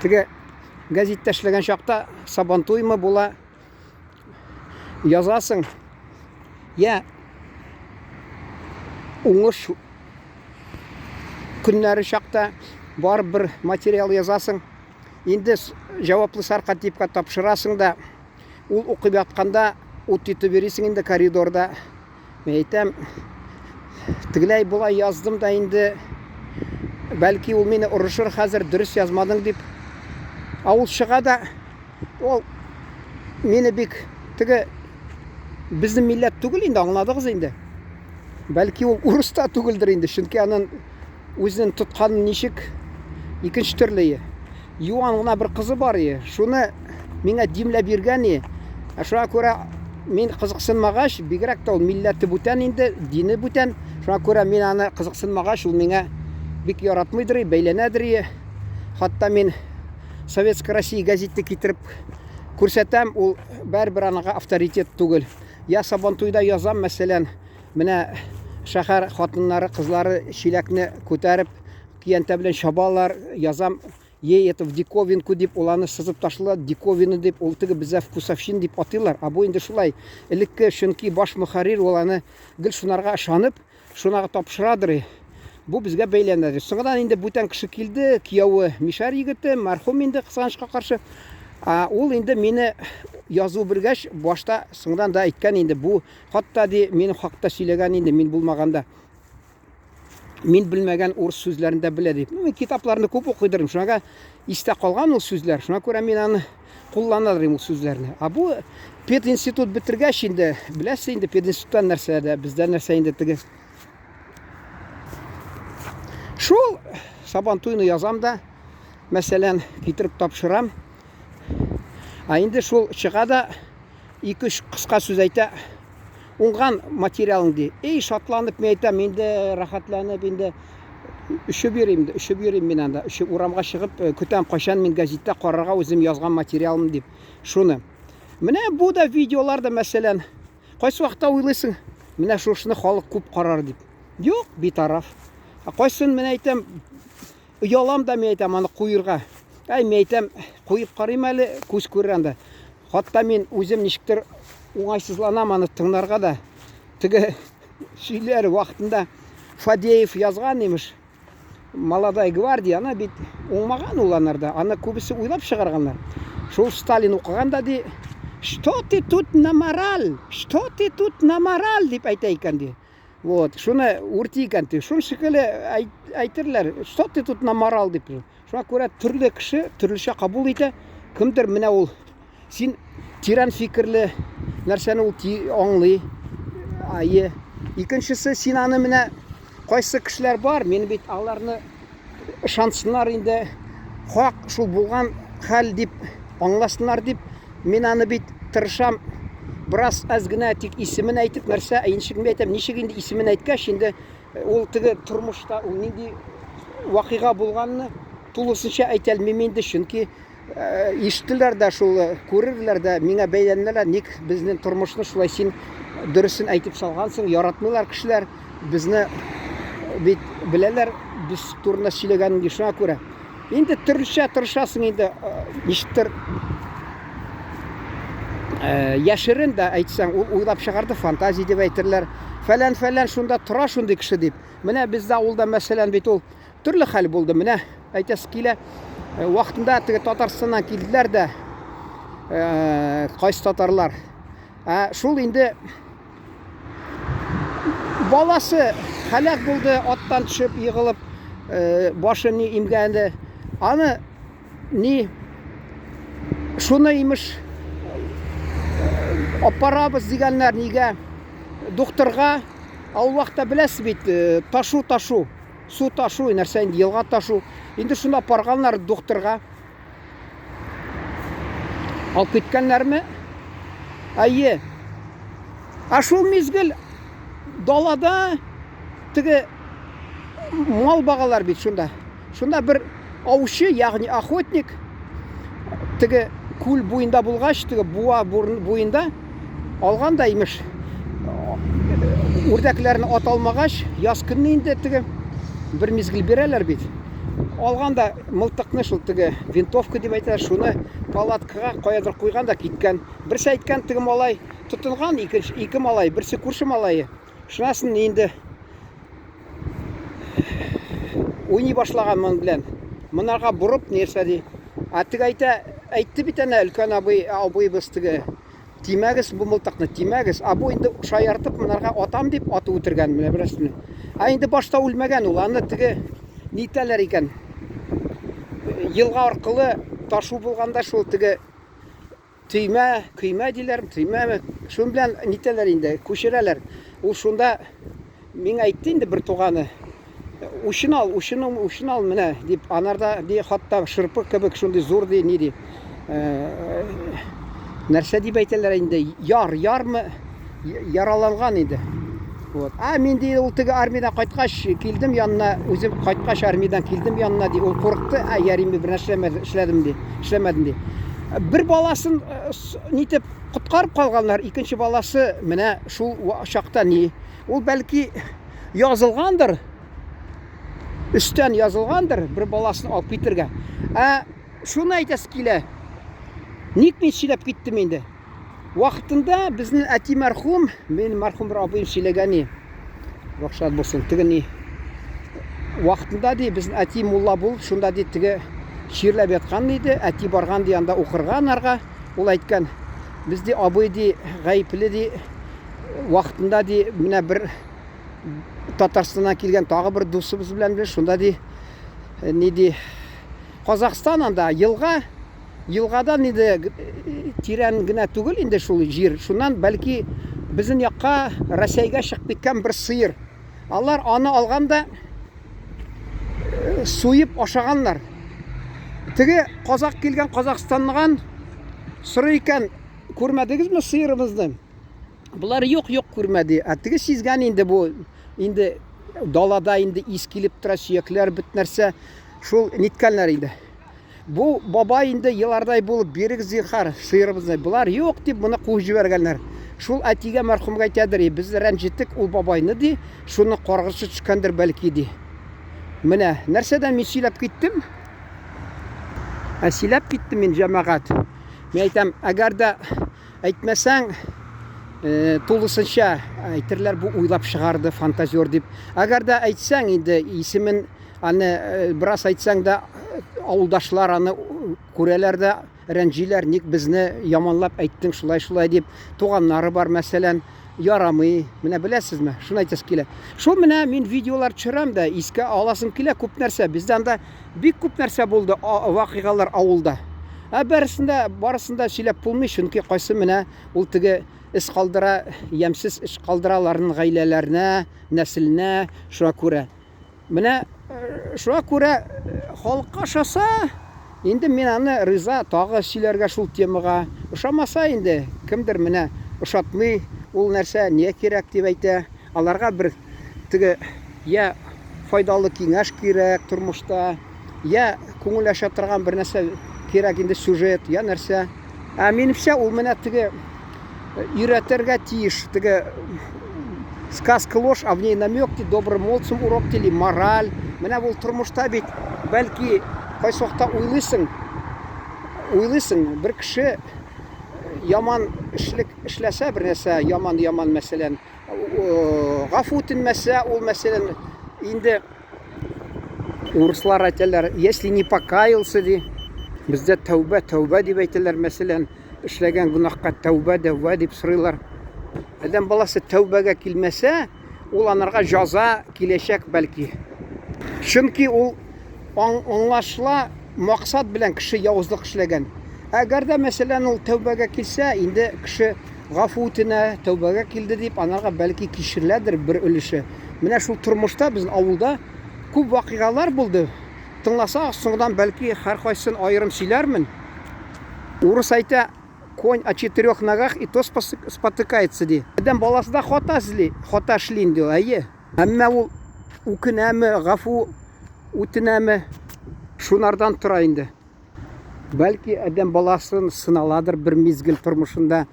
Теге гәзиттә эшләгән чакта Сабантуймы була, язасың, я уңыш көннәре чакта барып бер материал язасың. Инде җаваплы саркатипка тапшырасың да, ул укып ятканда ут итеп йөрисең инде коридорда. Мин әйтәм, тегеләй болай яздым да инде, бәлки ул мине орышыр хәзер, дөрес язмадың дип. Ә ул чыга да, ул мине бик теге безнең милләт түгел инде, аңладыгыз инде. Бәлки ул урыс та түгелдер инде, чөнки аның үзенең тотканы ничек икенче төрле. Юан гына бер кызы бар ие. Шуны миңа димләп биргән ие. Ә шуңа күрә мин кызыксынмагач, бигрәк тә ул милләте бүтән инде, дине бүтән. Шуңа күрә мин аны кызыксынмагач, ул миңа бик яратмыйдыр, бәйләнәдер ие. Хатта мин Советская Россия газеты китереп күрсәтәм, ул бәрбер анага авторитет түгел. Я Сабантуйда язам, мәсәлән, менә шәһәр хатыннары, кызлары чиләкне күтәреп, көянтә белән чабалар, язам, ей это в диковинку дип, ул аны сызып ташлыйлар, диковина дип, ул теге бездә вкусовщина дип атыйлар. А бу инде шулай. Элекке, чөнки баш мөхәррир ул аны гел шунарга ышанып, шунага тапшырадыр. Бу безгә бәйләнә. Соңынан инде бүтән кеше килде, кияве мишәр егете, мәрхүм инде кызганычка каршы. А, ул инде мине язу бергәч, башта соңдан да әйткән инде, бу хатта ди, минем хакта сөйләгән инде, мин булмаганда. Мин белмәгән урыс сүзләрен дә белә дип. Ну, мин китапларны күп укыйдырым, шуңа истә калган ул сүзләр. Шуңа күрә мин аны кулланадыр ул сүзләрне. А бу пединститут бетергәч инде, беләсез инде пединституттан нәрсә дә, бездә нәрсә инде теге. Шул Сабантуйны язам да, мәсәлән, китереп тапшырам. А инде шул чыга да ике-өч кыска сүз әйтә. Уңган материалың ди. Эй, шатланып мин әйтәм, инде рәхәтләнеп инде өшеп йөрим, өшеп йөрим мин анда. Өшеп урамга чыгып э, көтәм, кайчан мин гәзиттә карарга үзем язган материалым дип. Шуны. Менә бу да видеолар да мәсәлән, кайсы вакытта уйлыйсың, менә шушыны халык күп карар дип. Юк, битараф. Ә кайсын менә әйтәм, Оялам да, мин әйтәм, аны куерга. Әй, мин әйтәм, куеп карыйм әле, күз күрер анда. Хатта мин үзем ничектер уңайсызланам аны тыңларга да. Теге сөйләр вакытында Фадеев язган имеш. Молодая гвардия, ана бит уңмаган ул анарда. Аны күбесе уйлап чыгарганнар. Шул Сталин укыган да ди, что ты тут наморал? Что ты тут наморал? дип әйтә икән ди. Вот, шуны үрти икән ди. Шуны шикелле әйтерләр, что ты тут наморал дип. Шуңа күрә төрле кеше төрлечә кабул итә. Кемдер менә ул син тирән фикерле нәрсәне ул аңлый. Айы. Икенчесе син аны менә кайсы кешеләр бар, мин бит аларны ышансыннар инде, хак шул булган хәл дип аңласыннар дип, мин аны бит тырышам бераз әз генә тик исемен әйтеп нәрсә, ничек мин әйтәм, ничек инде исемен әйткәч, инде э, ул теге тормышта ул нинди вакыйга булганны тулысынча әйтә алмыйм инде, чөнки э, ишеттеләр дә шул, э, күрерләр дә, миңа бәйләнделәр, ник безнең тормышны шулай син дөресен әйтеп салгансың, яратмыйлар кешеләр безне бит беләләр, без турында сөйләгәнеңне шуңа күрә. Инде төрлечә тырышасың инде, ничектер яшерен дә әйтсәң, ул уйлап чыгарды, фантазия дип әйтерләр. Фәлән-фәлән шунда тора шундый кеше дип. Менә бездә авылда мәсәлән бит ул төрле хәл булды. Менә әйтәсе килә, э, вакытында теге Татарстаннан килделәр дә, э, кайсы татарлар. Ә шул инде баласы һәлак булды, аттан төшеп егылып, э, башы ни имгәнде. Аны ни шуны имеш апарабыз дигәннәр нигә докторга. Ә ул вакытта беләсез бит, ташу ташу. Су ташу, нәрсә инде, елга ташу. Инде шунда апарганнар докторга. Алып киткәннәрме? Әйе. Ә шул мизгел далада теге мал багалар бит шунда. Шунда бер аучы, ягъни охотник, теге күл буенда булгач, теге буа буенда алган да имеш. Үрдәкләрне ата алмагач, яз көнне инде теге бер мизгел бирәләр бит. Алган да мылтыкны шул теге винтовка дип әйтәләр, шуны палаткага каядыр куйган да киткән. Берсе әйткән, теге малай тотынган, икенче ике малай, берсе күрше малае. Шунасын инде уйный башлаган моның белән. Монарга борып нәрсә ди. Ә теге әйтә, әйтте бит әнә өлкән абый, абыебыз теге. Тимәгез бу мылтыкны, тимәгез. Ә бу инде шаяртып монарга атам дип атып үтергән, менә беләсезме. Ә инде башта үлмәгән ул, аны теге нитәләр икән. Елга аркылы ташу булганда шул теге төймә, көймә диләр, төймәме, шуның белән нитәләр инде, күчерәләр. Ул шунда миңа әйтте инде бер туганы, Учын ал, учын, учын ал менә, дип, анарда ди, хатта шырпы кебек шундый зур ди, ни ди. Э, нәрсә дип әйтәләр инде, яр, ярмы, яраланган инде. Вот. А мин ди, ул теге армиядән кайткач килдем янына, үзем кайткач армиядән килдем янына ди, ул курыкты, а ярыймы бер нәрсә эшләдем ди, эшләмәдем ди. Бер баласын э, нитеп коткарып калганнар, икенче баласы менә шул чакта ни, ул бәлки язылгандыр, өстән язылгандыр, бер баласын алып китергә. Ә шуны әйтәсе килә. Ник мин сөйләп киттем инде? Вакытында безнең әти мәрхүм, мин мәрхүм бер абыем сөйләгән ни. Рөхсәт булсын, теге ни. Вакытында ди, безнең әти мулла булып, шунда ди теге чирләп яткан иде, әти барган ди анда укырга анарга. Ул әйткән, без ди абый ди гаепле ди, вакытында ди менә бер Татарстаннан килгән тагы бер дусыбыз белән без шунда ди э, ни ди Казахстан анда елга елгадан инде э, тирән генә түгел инде шул җир. Шуннан бәлки безнең якка Россиягә чыгып киткән бер сыер. Алар аны алган да э, суеп ашаганнар. Теге казак килгән Казахстаннан сорый икән, күрмәдегезме сыерыбызны? Болар юк, юк күрмәде. Ә теге сизгән инде бу инде далада инде ис килеп тора, сөякләр бит нәрсә. Шул ниткәннәр инде. Бу бабай инде елардай булып бирегез зинхар сыерыбызны. Болар юк дип моны куып җибәргәннәр. Шул әтигә мәрхүмгә әйтәдер, без рәнҗеттек ул бабайны ди, шуны каргышы төшкәндер бәлки ди. Менә нәрсәдән мин сөйләп киттем? Ә сөйләп киттем мин җәмәгать. Мин әйтәм, әгәр дә Әйтмәсәң, э, тулысынча әйтерләр, бу уйлап чыгарды, фантазер дип. Әгәр дә әйтсәң инде исемен аны э, бераз әйтсәң дә авылдашлар аны күрәләр дә рәнҗиләр, ник безне яманлап әйттең шулай-шулай дип. Туганнары бар, мәсәлән, ярамый. Менә беләсезме? Шуны әйтәсе килә. Шул менә мин видеолар төшерәм дә, искә аласым килә күп нәрсә. Бездә анда Бик күп нәрсә булды, вакыйгалар авылда. Ә барысында, барысында сөйләп булмый, чөнки кайсы менә ул теге эз калдыра, ямьсез эш калдыра аларның гаиләләренә, нәселенә, шуңа күрә. Менә э, шуңа күрә э, халыкка ошаса, инде мин аны риза тагы сөйләргә шул темага. Ошамаса инде, кемдер менә ошатмый, ул нәрсә нигә кирәк дип әйтә. Аларга бер теге я файдалы киңәш кирәк тормышта, я күңел ача торган бер нәрсә кирәк инде сюжет, я нәрсә. Ә минемчә ул менә теге э, өйрәтергә тиеш, теге сказка ложь, а в ней намек, ди, добрым молодцам урок или мораль. Менә ул тормышта бит, бәлки кайсы вакытта уйлыйсың, уйлыйсың, бер кеше э, яман эшлек эшләсә бер нәрсә, яман-яман мәсәлән, гафу үтенмәсә, ул мәсәлән, инде урыслар әйтәләр, если не покаялся, ди. Бездә тәүбә, тәүбә дип әйтәләр, мәсәлән, эшләгән гөнаһка тәүбә, тәүбә дип сорыйлар. Адәм баласы тәүбәгә килмәсә, ул анарга җаза киләчәк бәлки. Чөнки ул аңлашыла максат белән кеше явызлык эшләгән. Әгәр дә, мәсәлән, ул тәүбәгә килсә, инде кеше гафу үтенә, тәүбәгә килде дип, анарга бәлки кичереләдер бер өлеше. Менә шул тормышта безнең авылда күп вакыйгалар булды. Тыңласагыз, соңдан бәлки һәркайсын аерым сөйләрмен. Урыс әйтә, конь о четырех ногах и то спотыкается, ди. Адәм баласы да хата эзли, хата эшли инде ул, әйе. Әмма ул үкенәме, гафу үтенәме, шунардан тора инде. Бәлки адәм баласын сыналадыр бер мизгел тормышында,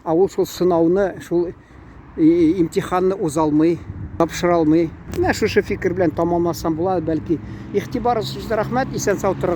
ә ул шул сынауны, шул имтиханны уза алмый. Тапшыра алмый. Менә шушы фикер белән тамамласам була, бәлки. Игътибарыгыз өчен рәхмәт, исән-сау торыгыз.